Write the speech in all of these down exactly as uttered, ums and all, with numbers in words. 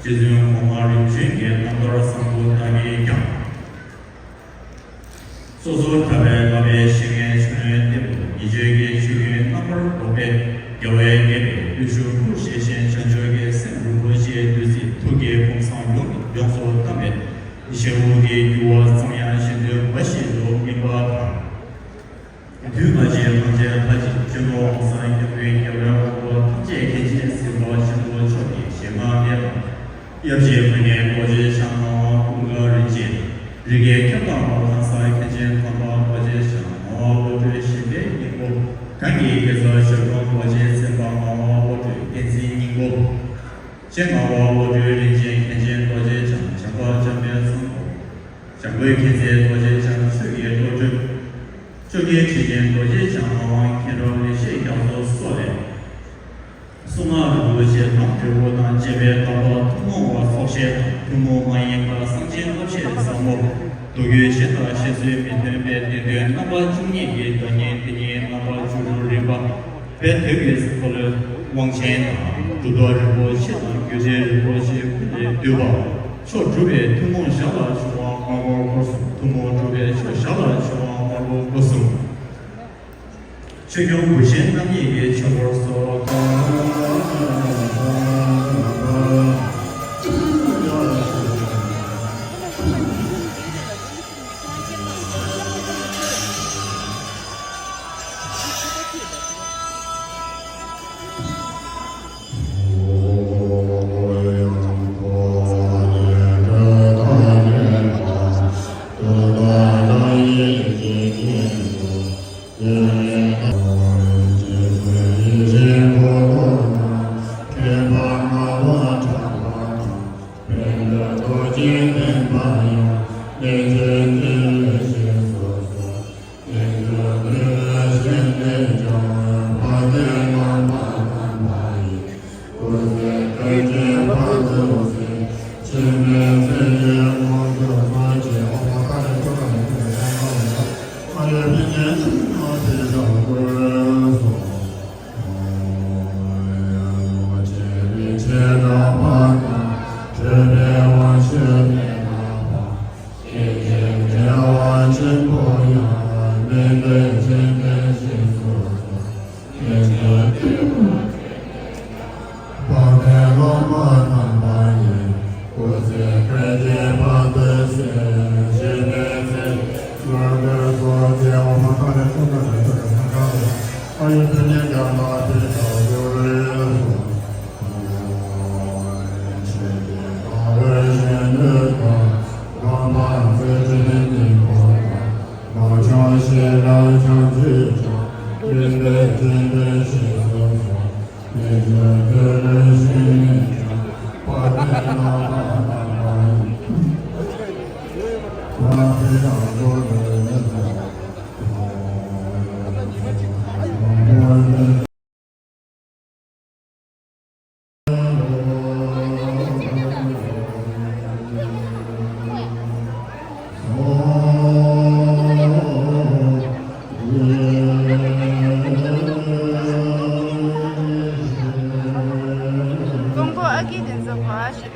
རྗེ་བཙུན་གོང་མ་རིམ་བྱོན་གྱི་རྣམ་ཐར་བཟང་པོ་བདག་གིས་ཀྱང་། སོ་སོར་ཐར་པའི་བསླབ་པའི་བཤེས་གཉེན་མཆོད་ཡོན་བསྟེན་པ། ཉེ་སྤྱོད་ཀྱི་ཆོས་ཀུན་རྣམ་པར་རོལ་པས། རྒྱལ་བའི་དགྱེས་པའི་བརྟུལ་ཞུགས་བཀུར་བཞེས་ཤིང་། བྱང་ཆུབ་ཀྱི་སེམས་རིན་པོ་ཆེའི་བདུད་རྩི། ཐུགས་ཀྱི་ཕུང་བཟང་ཡོངས་ཡོངས་སུ་གཏམས་པས། ཞེ་འུ་གི་རྒྱུ་བ་གཙང་ཡང་གཞན་དོན་འབའ་ཞིག་ཏུ་སྨིན་པ་དང་། དུས་མ་ཆེན་གང་ཆེན་ལྷ་གཅིག་ཆེན་པོ་ཧང་སང་སྐྱབས་མགོན་རྒྱལ་བའི་དབང་པོ་ཐམས་ཅད་མཁྱེན་ཅིང་གཟིགས་པ་ཆེན་པོ་མཆོག་གི་ཞལ་སྔ་ནས་དང་། ཡབ་རྗེ་མཁན་རྡོ་རྗེ་འཆང་ངག་དབང་ཀུན་དགའ་རིན་ཆེན། རིགས་བརྒྱའི་ཁྱབ་བདག་ཧང་སང་མཁན་ཆེན་དམ་པ་རྡོ་རྗེ་འཆང་ངག་དབང་བློ་གྲོས་གཞན་ཕན་སྙིང་པོ། གང་གི་དགེ་རྩ་ཞབས་དྲུང་རྡོ་རྗེ་སེམས་དཔའ་ངག་དབང་བློ་གྲོས་བསྟན་འཛིན་སྙིང་པོ། སྤྱན་ངག་དབང་བློ་གྲོས་རིན་ཆེན་མཁན་ཆེན་རྡོ་རྗེ་འཆང་། བྱམས་པ་འཇམ་དཔལ་བཟང་པོ། བྱམས་མགོན་མཁྱེན་བརྩེ་རྡོ་རྗེ་འཆང་། ཆོས་ཀྱི་བློ་གྲོས། བཅོ་བརྒྱད་ཁྲི་ཆེན་རྡོ་རྗེ་འཆང་། ངག་དབང་མཁྱེན་རབ་ཡེ་ཤེས་རྒྱ་མཚོ་སོགས་ལས། གསུང་ངག་རིན་པོ་ཆེ་དང་འབྲས་བུ་དང་བཅས་པའི་བསླབ་པ་ཐུན་མོང་བ་ཚོགས་ཞལ་དང་། ཐུན་མོང་མ་ཡིན་པ་གསང་ཆེན་བསླབ་བཤད་ཟབ་མོ། མདོ་རྒྱུད་གཞན་དང་བཤད་སྲོལ་མི་མཐུན་པའི་བསྟན་དོན་རྣམ་པ་བཅུ་གཉིས་ཀྱི་བརྡ་རྙིང་། དེ་ཉིད་རྣམ་པ་བཅུ་དྲུག་རིམ་པ། དཔལ་དུས་ཀྱི་འཁོར་ལོའི་དབང་ཆེན་དང་། གྲུབ་ཐོབ་རིན་པོ་ཆེ་དང་རྒྱུད་སྡེ་རིན་པོ་ཆེ་ཀུན་ལས་བཏུས་པ། མཆོག་གྲུབ་པའི་ཐུན་མོང་བཞག་ལ་བྱུང་བ་ལྔ་སྐོར་སྐོར་གསུམ། ཐུན་མོང་གྲུབ་པའི་མཆོག་བཞག་ལ་བྱུང་བ་ལྔ་སྐོར་སྐོར་གསུམ། ཆོས་སྐྱོང་བུ་ཆེན་རྣམ་གཉིས་ཀྱི་ཆོས་སྐོར་སོགས། ཀོང་པོ་ཨ་ཀི་དེ་ཚོ་གོ་ཨ་ཞིག་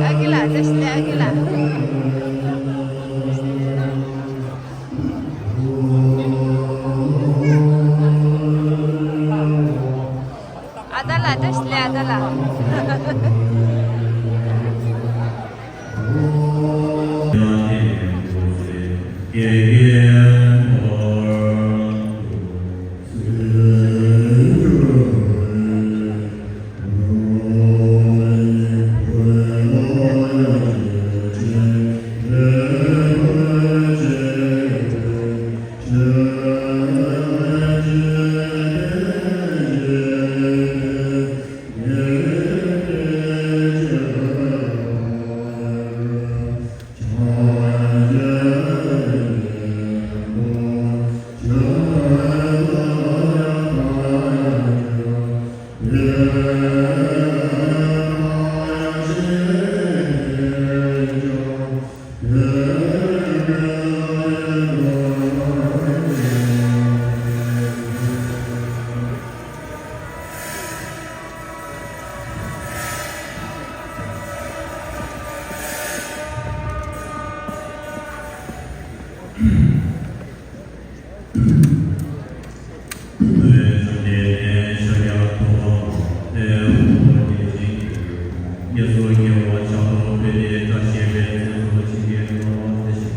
ཨ་ཀི་ལ་ད་ཤི་ལེ་ཨ་ཀི་ལ། ཨ་ད་ལ་ད་ཤི་ལེ་ཨ་ད་ལ། སྐྱེ་སོ་སྐྱེ་བ་ཕྱག་ཏུ་ཕུལ་ཏེ་བཀྲ་ཤིས་པའི་རྫས་སུ་བྱིན་གྱིས་རློབས་པ་དེ་བཞིན་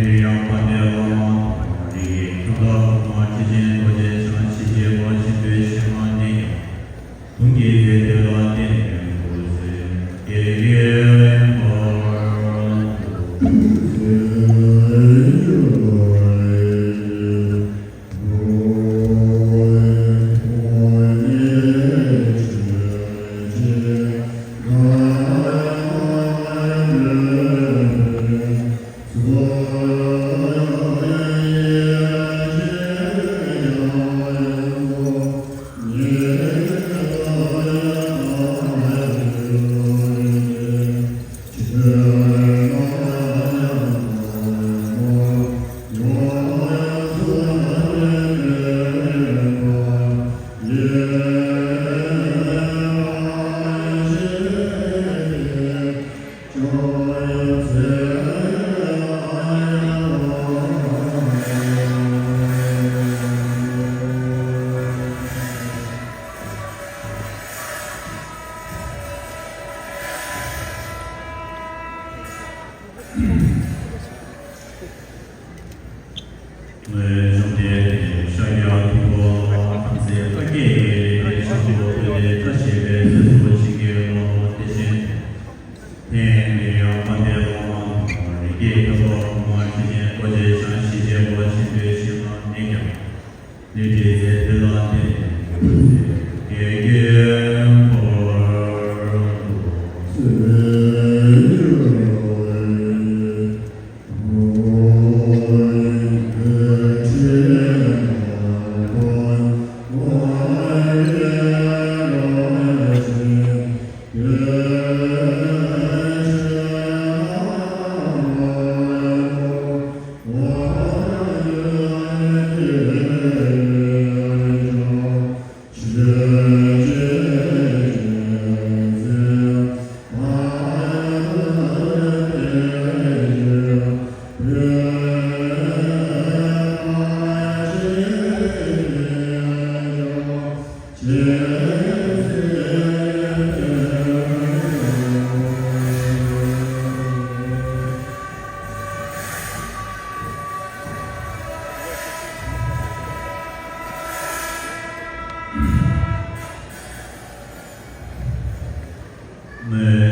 དུ། ཡང་དཔལ་ལྡན་འཇམ་དཔལ་དཔའ་བོས་ཀྱང་ཐུགས་དམ་པར་ཁྲིད་ཅིང་རྡོ་རྗེ་འཆང་ཞེས་བྱ་བ་ཆེན་པོའི་གཞི་མ་ནས་ཀྱང་། གདུང་གི་རྫས་དེ་ལ་བརྟེན་ནས་འགོད་ཚེ་དགེ་རྒན་པར་བཅོམ་ལྡན་འདས་ཤཱཀྱ་ཐུབ་པ་དམ་ཚིག་བཀའ་བརྒྱད་ཀྱི་ཞབས་ཏོག་ཕུལ་ཏེ་བཀྲ་ཤིས་པའི་རྫས་སུ་བྱིན་གྱིས་རློབ་པ་དེ་བཞིན་དུ། དེ་ཡང་དཔལ་ལྡན་འབྲུག་པ་རིགས་ཀྱི་ཁྱད་པར་དབུ་མ་ཁྲི་ཆེན་རྡོ་རྗེ་འཆང་ཞེས་བྱ་བ་ཆེན་པོའི་གཞི་མ་ནས་ཀྱང་། ལས་ཀྱི་རྫས་དེ་ལ་བརྟེན་ནས་འགོད་ཚེ་དགེ་རྒན་པར་འདུག།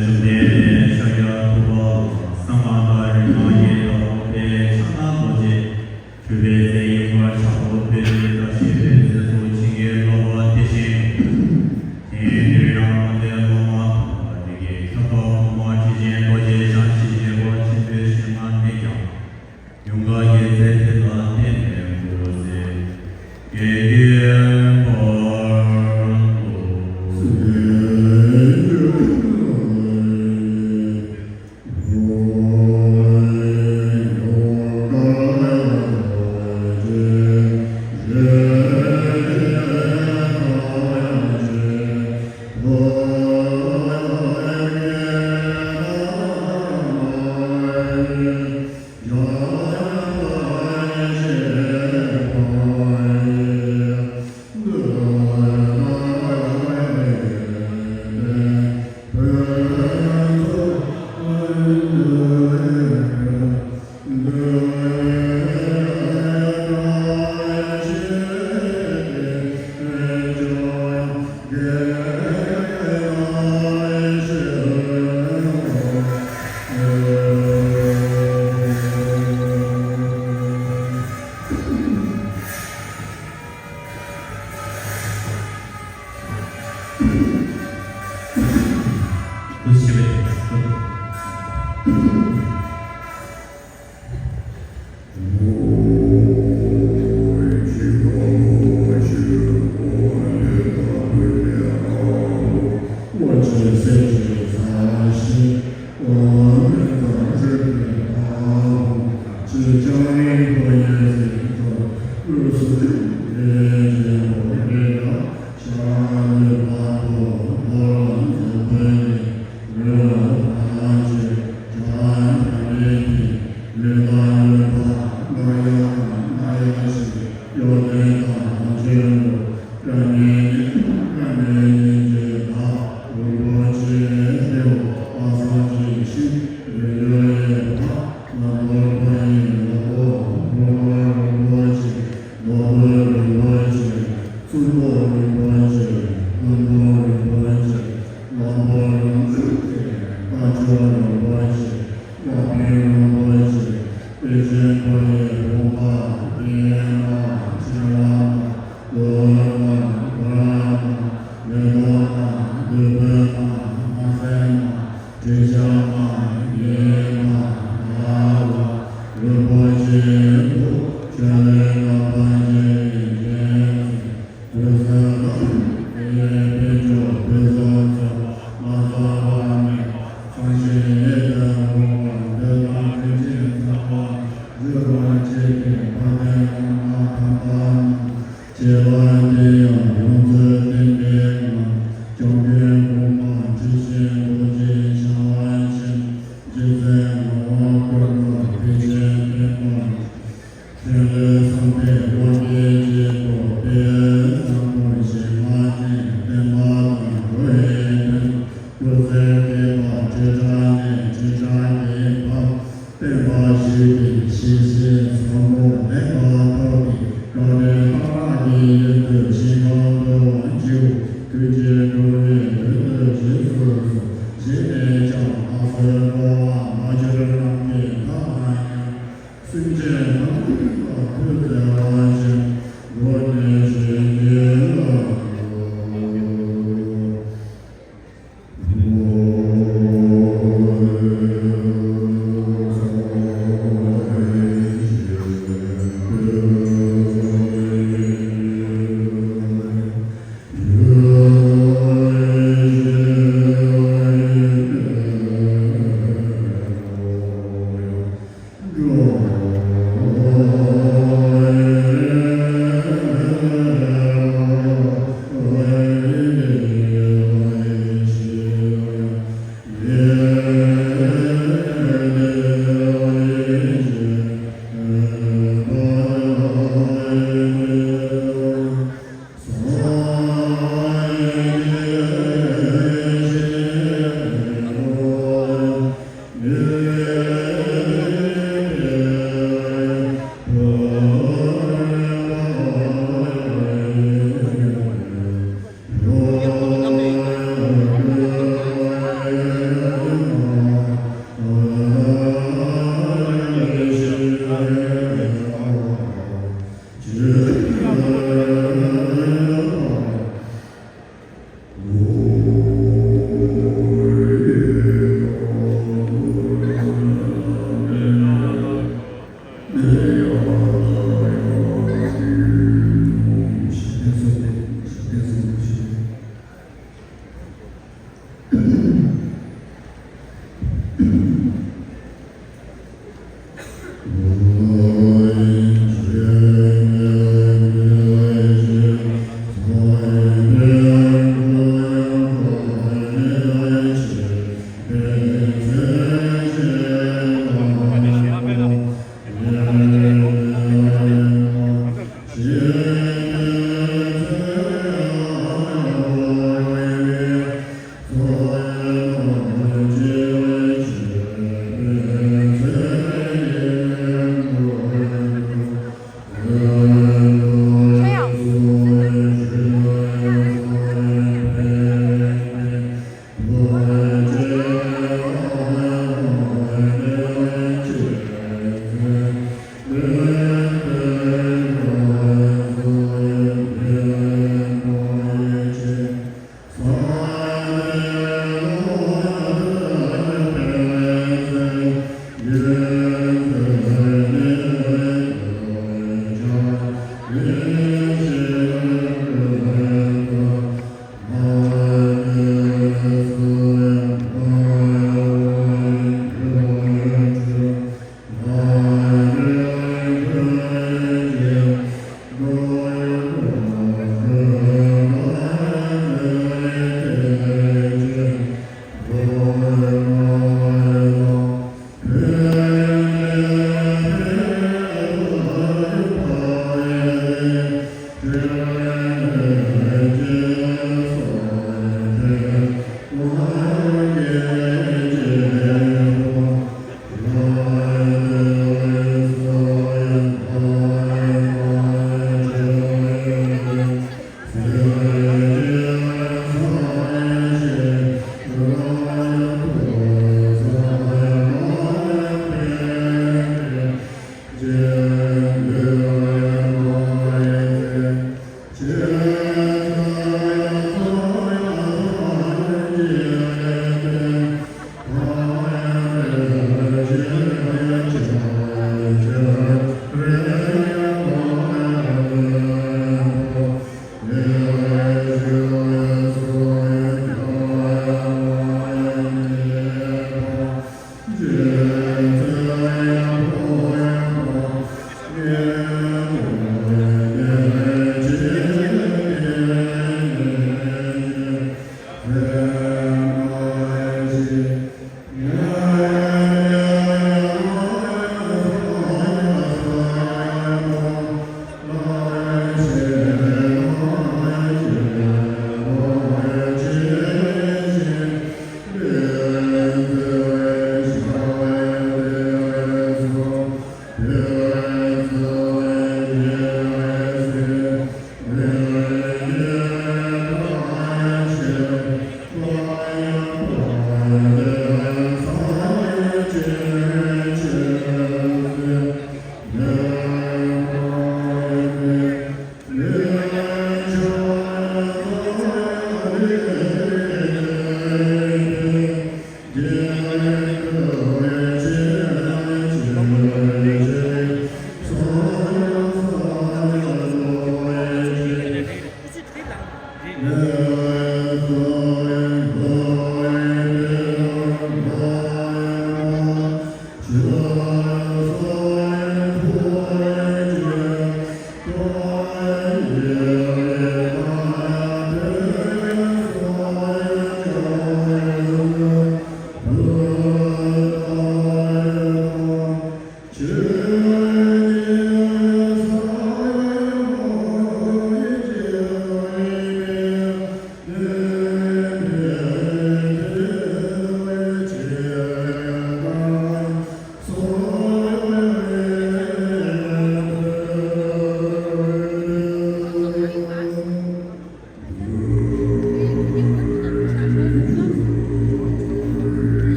བཅོམ་ལྡན་འདས་ཤཱཀྱ་ཐུབ་པ་ལ་གསང་སྔགས་དང་རིག་སྔགས་ཀྱི་བདག་པོ་དཔལ་ཕྱག་ན་རྡོ་རྗེ། འཁྲུལ་པའི་རྫས་ཡིན་པར་ཆགས་པ་སྤེལ་བའི་བཀྲ་ཤིས་པའི་རྫས་སུ་བྱིན་གྱིས་རློབ་པ་དེ་བཞིན་དུ། དེ་ཡང་དཔལ་ལྡན་འབྲུག་པ་རིགས་ཀྱི་ཁྱད་པར་དབུ་མ་ཁྲི་ཆེན་རྡོ་རྗེ་འཆང་ཞེས་བྱ་བ་ཆེན་པོའི་གཞི་མ་ནས་ཀྱང་། ཡུངས་དཀར་གྱི་རྫས་དེ་ལ་བརྟེན་ནས་འགོད་ཚེ་དགེ་རྒན་པར་འདུག། བསྟན་པ་ཁྲི་ཕྲག་ནས་ཁྲི་ཕྲག་གི་བར། བསྟན་པ་ཞིག་གི་ཤེས་བྱའི་ཚོགས་མང་ལེགས་པར་ཐོབ་པའི་བཀའ་དྲིན་གཏོང་བ་དེའི་ཡུལ་དུ་ཞིང་ཁམས་འགྲོ་བ་འཇིག་ཐུགས་རྗེ་འགྲོ་བའི་དོན་དུ་རྗེས་སུ་བཟུང་། གཞི་ནས་ཀྱང་ལྷ་སྲས་འགྲོ་བ་མ་གྱུར་རྣམས་ཀྱི་ཐ་མ་ཉིད། སེམས་ཅན་ཐམས་ཅད་ལ་ཕུལ་ཏེ་བ་ཞིག་སྒོ་ནས་བཞེས་ཀྱི་ལགས་སོ།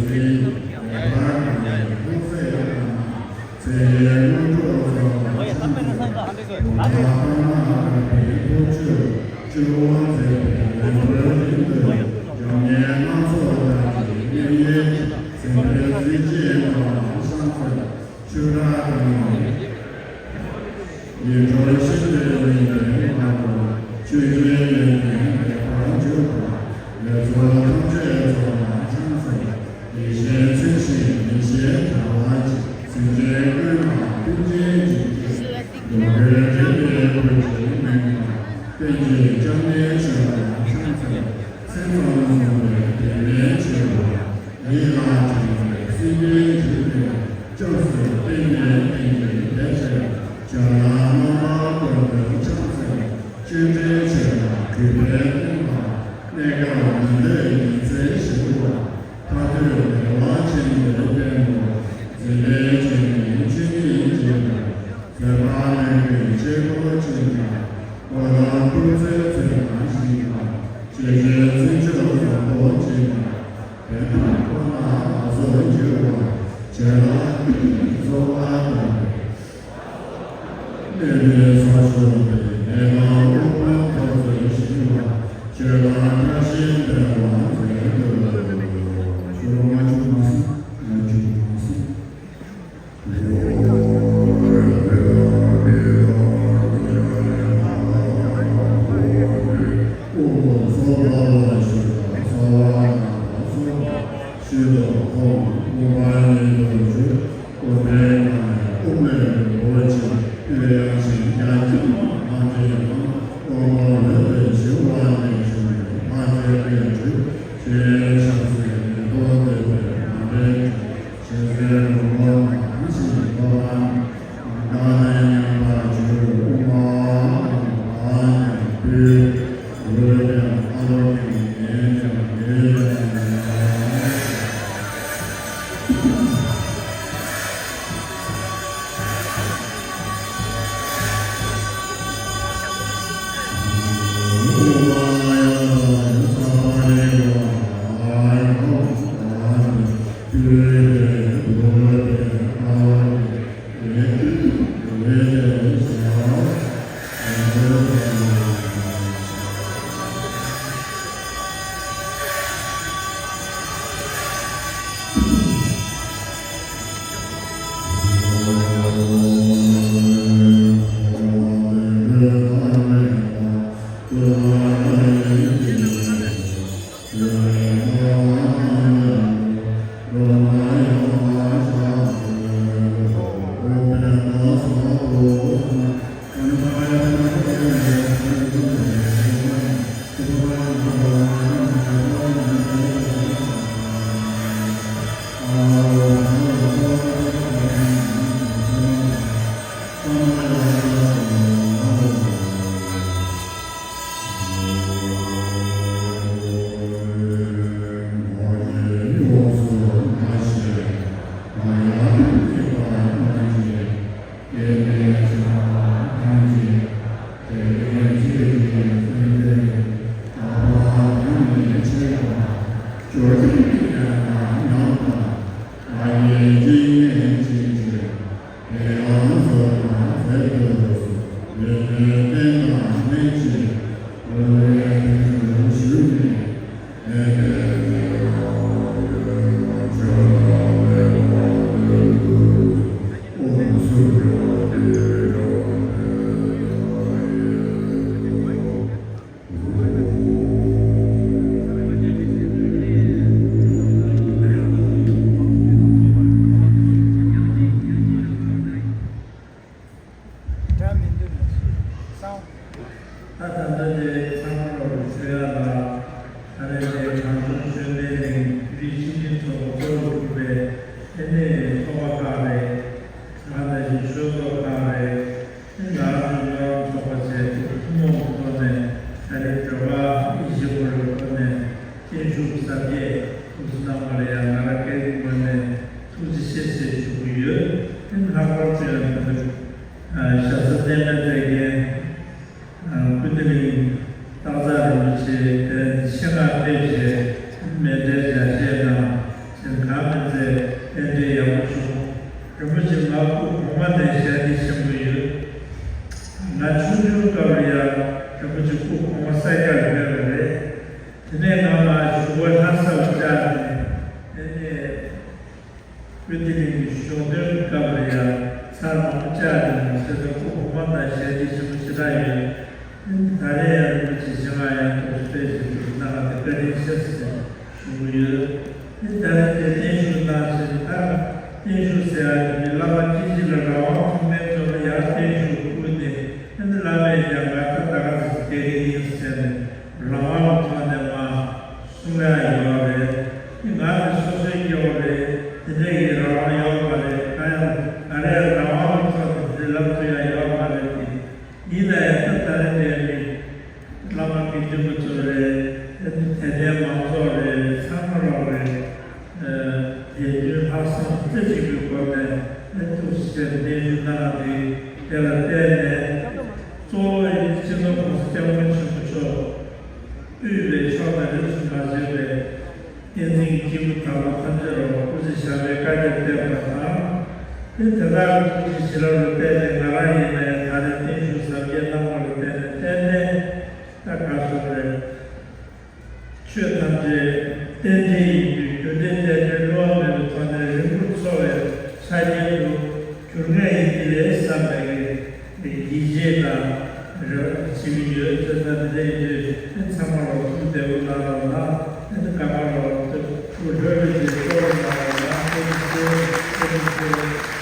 འཛིན་ལས་འཕར་དང་ལྷུང་བཟེད་དང་། ཚེ་ཡི་དངོས་གྲུབ་ཚང་བ་ཕྱག་འཚལ། ལོ་ཟླ་ཕ་མ་དགའ་བའི་ཐུགས་མཆོག་སྤྱི་བོར་མཛད་པའི་ལས་འཕྲོ་རིང་དུ། སྐྱབས་གནས་སྣ་ཚོགས་དག་གི་གནས་ཡུལ་གྱི། སེམས་དཔའི་གཟི་བརྗིད་སྣང་བ་ཕྱག་འཚལ། ཆོས་གྲགས་དང་ནི། ཡིད་འཕྲོག་ཤིང་རྟའི་གླིང་པའི་སྔགས་པ། ཆོས་ཀྱི་ཡོན་ཏན་ལེགས་པར་བརྗོད་པ། ལེགས་ཚོགས་ཐམས་ཅད་རྫོགས་པ་ཕྱག་འཚལ། ཡེ་ཤེས་མཚོན་བྱེད་མིག་ཤེས་དྲ་བ་ཅན། སེམས་ཅན་ཀུན་ལ་སྟོན་གྱིན་བརྒྱན་ཏེ། འགྲོ་ཀུན་དྲེགས་པའི་ཁུར་གྱིས་མནན་པ། གཏན་གྱི་སྐྱབས་གནས་མཆོད་པ་ཕྱག་འཚལ། སེམས་ཙམ་བཟུང་བའི་དེ་ལས་ཆེ་བ། ཡིད་ལ་དྲན་པའི་སྲིད་པའི་འཇིགས་པས། སྐྱབས་སུ་བསྟེན་པའི་རྟེན་གྱི་ལས་ཆེ་བ། བྱ་ལ་རྣམ་པར་བཀོད་པའི་ཕྱག་འཚལ། སྤྱན་འདྲེན་བྱེད་པ་གུས་པས་བསྟེན་པ། གནས་སྐབས་མི་འདོད་ཉི་ཚེ་ཞི་བ། ཐར་འདོད་བདེ་བ་ཆེན་པོའི་བརྟན་པོ། འཛིན་པའི་སྤྱན་ནི་ཆོས་ཉིད་ཅན། མཛད་པ་ལེགས་པའི་བྱེད་པོ་ཅན། འཁོར་དང་ཐུགས་བརྩེ་ཚད་མ་ཞིག་པ། ཤེས་བྱའི་མཚན་མཆོག་བཟང་པོ་ཅན། དེ་དག་ཁོ་ན་ལ་སོགས་འགྱུར་བ། བྱས་ལ་གསོལ་བ་དང་། གནས་པའི་ས་ཕྱོགས་པའི་གནས་དང་དབུལ་ཕོངས་འཐབ་རྩོད་ཞི་བ། ཆོས་ལ་བཀྲ་ཤིས་འཕེལ་བར་མཛད་དུ་གསོལ། ང་ཆུང་མ་སོང་། ང་ཆུང་མ་སོང་། སྒྲ་མི་འདུག་ལ་ཞེས་གསང་། ད་ད་ལྟ་དེ་ཚང་མ་ལོག་གི་ཆོས་ཡ་ལ། ད་རེས་དེ་གངས་ལྗོངས་ཆོས་ལྡན་གླིང་རིགས་གཅིག་མིན་ཚོགས་པ་གཙོ་བོར་གྱུར་པའི་ཨེ་ནས་ཚོགས་པ་ཁག་རེད། ང་ད་བཞིན་ཆོས་ཚོགས་ཁག་རེད། ཨེ་ནས་ང་རང་ཚོའི་མི་མང་ཚོགས་པ་བཅས་ཐུན་མོང་གི་ཐོག་ནས་ད་རེས་བོད་པ་ཨི་ཞི་ཧོར་གྱི་ཐོག་ནས་བརྟན་བཞུགས་གསར་བརྗེ་ཐུགས་སུ་གནང་བ་ལ་ཡང་ང་རང་སྐད་ཡིག་ངོས་ནས་ཐུགས་རྗེ་ཆེ་ཟེར་ཞུ་གི་ཡོད། ཨེ་ནས་ལྷག་པར་དུ་ཡང་ད་ལྟ། ཞྭ་ཚ་བསྟན་པའི་དེ་རྒན། ཀུན་བདེ་གླིང་སྟག་འཚེར་རིན་པོ་ཆེ་དེ་ཆེད་མངགས་ཕེབས་བྱས་མཎྜལ་ཇ་ཤེད་དང་ཅིག་གང་མིན་ཚེ་རྟེན་འབྲེལ་ཡག་པོ་བྱུང་། རིན་པོ་ཆེ་ང་སྐུ་གོང་མ་ནས་ཞལ་འདེབས་ཞུ་གི་ཡོད། ང་ཆུང་ཆུང་སྐབས་ལ་ཡང་རིན་པོ་ཆེ་སྐུ་གོང་མ་ས་སྐྱར་ཕེབས་པ་རེད། དེ་ནས་ང་མར་བཞུགས་སྒར་ལྷ་སར་བཅར་ནས་དེ་ནས། ཀུན་བདེ་གླིང་གི་གཞུང་དོན་གྱི་སྐབས་ལ་ཡང་ཚར་མང་པོ་བཅར་ནས་མ་བྱས་ན་སྐུ་གོང་མ་དང་ཞལ་འདེབས་ཞུ་མི་ཞེ་དྲག་ཡོད། ད་རེས་ཡང་རིན་པོ་ཆེ་ཆེད་མངགས་ཡང་ཐོག་སྤེལ་ཞིག་གྲུབ་གནང་བ་དེ་བཀའ་དྲིན་ཆེ་ཟེར་ཞུ་གི་ཡོད། ད་རེས་དེ་བརྟན་བཞུགས་གནང་བྱས་ད་བརྟན་བཞུགས་ཟེར་ཡག་དེ་བླ་མ་སྐྱེ་འཆི་ལ་རང་དབང་ཐོགས་མེད་ཚོ་ལ་ཡང་བརྟན་བཞུགས་བསྐུར་ནས་བླ་མས་ཀྱང་ང་ད་ད་ག་ཟེར་བསྡད་ཀྱི་ཡིན་ཟེར་ནས། རང་དབང་གི་ཐོག་ནས་མར་གསུང་ཡག་ཡོད་རེད། ང་ནི་སོ་སོའི་སྐྱེ་བོ་རེད། དེ་འདྲ་ཡི་རང་དབང་ཡོད་མ་རེད། ད་ཡང་ང་རའི་རང་དབང་གི་ཐོག་ནས་དེ་འདྲ་ལབ་ཐུབ་ཡག་ཡོད་མ་རེད་དེ། ཡིན་ན་ཡང་ད་ད་རེས་འདིར་བླ་མ་དགེ་འདུན་པ་ཚོ་རེད། དད་ལྡན་མང་ཚོགས་རེད། ཚང་མ་རོགས་རེད། དད་འདུན་ལྷག་བསམ་རྩེ་གཅིག་གི་སྒོ་ནས་ཐུགས་རྗེ་ཆེ་གནས་ཚུལ་གནང་བ་དེ་དེ་ལ་བརྟེན་ནས་གཙོ་བོ་ཡིན་སྤྱི་ནོར་༸གོང་ས་༸སྐྱབས་མགོན་ཆེན་པོ་མཆོག་དབུས་པའི་ཕྱོགས་དང་རིས་སུ་མ་ཆད་པའི་བསྟན་འཛིན་སྐྱེས་བུ་དམ་པ་ཐམས་ཅད་ལ་སྐུ་ཚེ་ཞབས་པད་བསྐལ་བརྒྱར་བརྟན་པ་དང་། དེ་དེ་དག་གི་ཐུགས་རྗེ་བྱིན་རླབས་ལ་བརྟེན་ནས་ང་རང་ཡིན་ན་ཡང་ད་རེས་བརྟན་བཞུགས་གཟབ་རྒྱས་གནང་བ་ལ་བརྟེན་ནས་གཏན་ནས་ད་ག་སོང་རེད། ཆོས་ཐམས་ཅད་རྟེན་འབྲེལ་ཡིན་པས་རྒྱུ་འབྲས་རྟེན་འབྲེལ་བསླུ་བ་མེད་པའི་ཐོག་ནས་རིང་པོར་འཚོ་བའི་ཆ་རྐྱེན་དུ་གྱུར་ངེས་ཡིན་གྱི་རེད་བསམ་པའི་ཡིད་ཆེས་དང་རེ་བ་བྱེད་ཀྱི་ཡོད། བྱས་ཙང་འདི་འདྲ་ཡིན་དུས་ཚང་མ་ལ་ཐུགས་བདེ་པོ་གནང་རོགས་གནང་། ཨ་ནི་སྐར་མ་ལ་ཐུགས་ལྷོད་ལྷོད་ཀྱིས་སྤྲོ་བོ་གནང་རོགས་གནང་། ཐུགས་རྗེ་ཆེ། ཐུགས་རྗེ་ཆེ།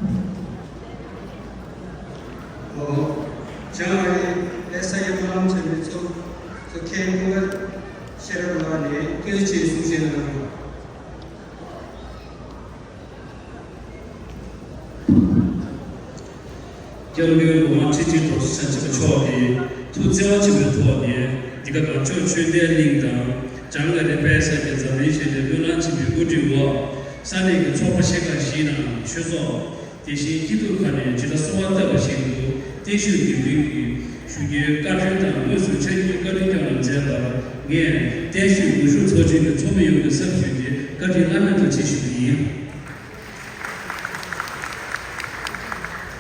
ཨོ། བྱང་ཨ་རིའི་ཨེ་ས་ཡ་སྨོན་ལམ་ཆེན་མོའི་ཚོགས་གཙོ་མཁན་ཀུན་དགའ་ཤེས་རབ་ལགས་ནས་སྐད་ཆ་ཆེའི་གསུང་བཤད་གནང་རོགས། སྐྱབས་མགོན་གོང་མ་ཁྲི་ཆེན་ཐོག་ས་ཆེན་པོ་མཆོག་གིས་ཐུགས་བརྩེ་བ་ཆེན་པོའི་ཐོག་ནས་འདི་ག་གངས་ལྗོངས་ཆོས་ལྡན་གླིང་དང་། བྱང་ཨ་རི་པེ་ས་གི་འཛམ་གླིང་ཞི་བདེ་སྨོན་ལམ་ཆེན་མོའི་དབུ་ཁྲིད་འོག་ས་གནས་ཀྱི་ཚོགས་པ་ཆེ་ཁག་བཞི་ནང་ཆོས་ཚོགས། དེ་བཞིན་སྐྱིད་སྡུག་ཁག་ནས་ཇི་ལྟར་གསོལ་བ་བཏབ་པ་བཞིན་དུ་བརྟན་བཞུགས་དགེ་འདུན་གྱི་ཞུ་རྒྱུའི་བཀའ་དྲིན་དང་དངོས་སུ་ཕྱག་རྒྱུའི་བཀའ་དྲིན་སྐྱོང་གནང་མཛད་པར་ངས་བརྟན་བཞུགས་གུས་ཞབས་ཚོགས་ཆེན་གྱི་ཚོགས་མི་ཡོངས་ཀྱི་སར་ཞུས་ཏེ་བཀའ་དྲིན་བླ་མེད་དུ་ཆེ་ཞུ་རྒྱུ་ཡིན།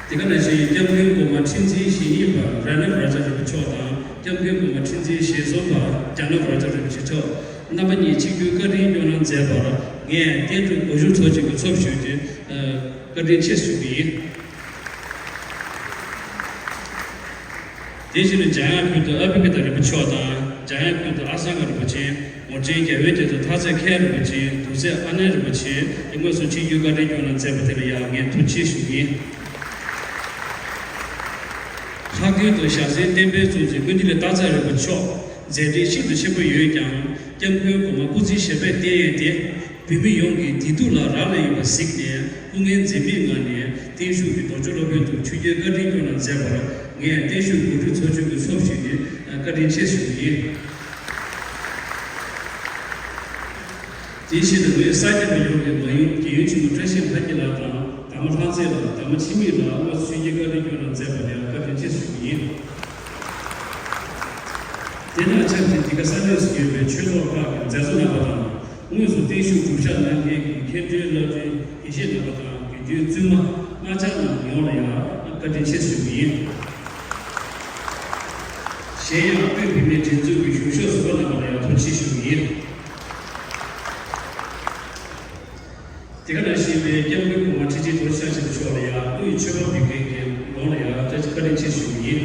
དེ་ག་ནང་བཞིན་སྐྱབས་མགོན་གོང་མ་ཁྲི་འཛིན་ཞེ་གཉིས་པ་ར་ཎ་བྷ་ར་ཛ་རིན་པོ་ཆེ་མཆོག་དང་སྐྱབས་མགོན་གོང་མ་ཁྲི་འཛིན་ཞེ་གསུམ་པ་རྒྱ་ནག་བྷ་ར་ཛ་རིན་པོ་ཆེ་མཆོག་རྣམ་པ་གཉིས་ཆིབས་བསྒྱུར་བཀའ་དྲིན་སྐྱོང་གནང་མཛད་པར་ངས་བསྟན་འགྲོའི་གུས་ཞབས་ཚོགས་ཆེན་གྱི་ཚབ་ཞུས་ཏེ་བཀའ་དྲིན་ཆེ་ཞུ་གི་ཡིན། དེ་བཞིན་འཇམ་དབྱངས་ཁུལ་དུ་ཨ་བྷི་ཀི་ཏ་རིན་པོ་ཆེ་མཆོག་དང་འཇམ་དབྱངས་ཁུལ་དུ་ཨ་སངྒ་རིན་པོ་ཆེ། ངོར་ཆེན་རྒྱལ་བའི་རྒྱ་མཚོ་སྟག་རྩེ་མཁན་རིན་པོ་ཆེ། གདུང་སྲས་ཨ་ནེ་རིན་པོ་ཆེ་དངོས་སུ་ཆིབས་བསྒྱུར་བཀའ་དྲིན་སྐྱོང་གནང་མཛད་པ་དེ་ལ་ཡང་ངས་ཐུགས་རྗེ་ཆེ་ཞུ་གི་ཡིན། ལྷག་དོན་དུ་ཞྭ་སེར་བསྟན་པའི་གཙོ་འཛིན་ཀུན་བདེ་བཀྲ་ཤིས་རིན་པོ་མཆོག་མཛད་འཕྲིན་ཤིན་ཏུ་ཆེན་པོ་ཡོད་ཀྱང་སྐྱབས་མགོན་གོང་མ་སྐུ་ཚེ་ཞབས་པད་བརྟན་ཡས་ཏེ། བོད་མི་ཡོངས་ཀྱི་བདེ་སྡུག་ལ་རག་ལས་ཡོད་པ་གཟིགས་ནས་སྐུ་ངལ་འཛེམས་མེད་ངང་ནས་བརྟན་བཞུགས་ཀྱི་རྡོ་རྗེ་སློབ་དཔོན་དུ་ཆིབས་བསྒྱུར་བཀའ་དྲིན་སྐྱོང་གནང་མཛད་པར་ངས་བརྟན་བཞུགས་གོ་སྒྲིག་ཚོགས་ཆུང་གི་ཚབ་ཞུས་ཏེ་བཀའ་དྲིན་ཆེ་ཞུ་གི་ཡིན། དེ་བཞིན་དུ་ངོས་ས་སྐྱ་པ་ཡོངས་ཀྱི་མ་ཡུམ་རྒན་ཡོལ་ཆེན་མོ་བཀྲ་ཤིས་ལྷ་སྐྱིད་ལགས་དང་དར་མ་ལྷ་མཛེས་ལགས། དར་མ་འཆི་མེད་ལགས་དངོས་སུ་ཆིབས་བསྒྱུར་བཀའ་དྲིན་སྐྱོང་གནང་མཛད་པ་ལ་ཡང་བཀའ་དྲིན་ཆེ་ཞུ་གི་ཡིན། དེ་དང་ཆབས་ཅིག་འདི་ག་ས་གནས་སུ་ཡོད་པའི་ཆོས་ཚོགས་ཁག་གི་མཛད་གཙོ་རྣམ་པ་དང་། དངོས་སུ་བརྟན་བཞུགས་གྲུབ་ཤག་གནང་མཁན་གྱི་མཁན་སྤྲུལ་བླ་སྤྲུལ་དགེ་བཤེས་རྣམ་པ་དང་དགེ་འདུན་བཙུན་མ་རྣམ་གྲོལ་རྣམས་ཡོངས་ལ་ཡང་བཀའ་དྲིན་ཆེ་ཞུ་གི་ཡིན། གཞན་ཡང་དབུས་བོད་མིའི་སྒྲིག་འཛུགས་ཀྱི་གཞུང་ཕྱོགས་ཟུར་པ་རྣམ་པ་ལ་ཡང་ཐུགས་རྗེ་ཆེ་ཞུ་གི་ཡིན། དེ་ག་ནང་བཞིན་པའི་སྐྱབས་མགོན་གོང་མ་ཁྲི་ཆེན་རྡོ་རྗེ་འཆང་ཆེན་པོ་མཆོག་ལ་ཡང་དབུས་ཆོས་འཕགས་བོད་ཁྱིམ་གྱི་ལོངས་ལ་ཡང་བཀའ་དྲིན་ཆེ་ཞུ་གི་ཡིན།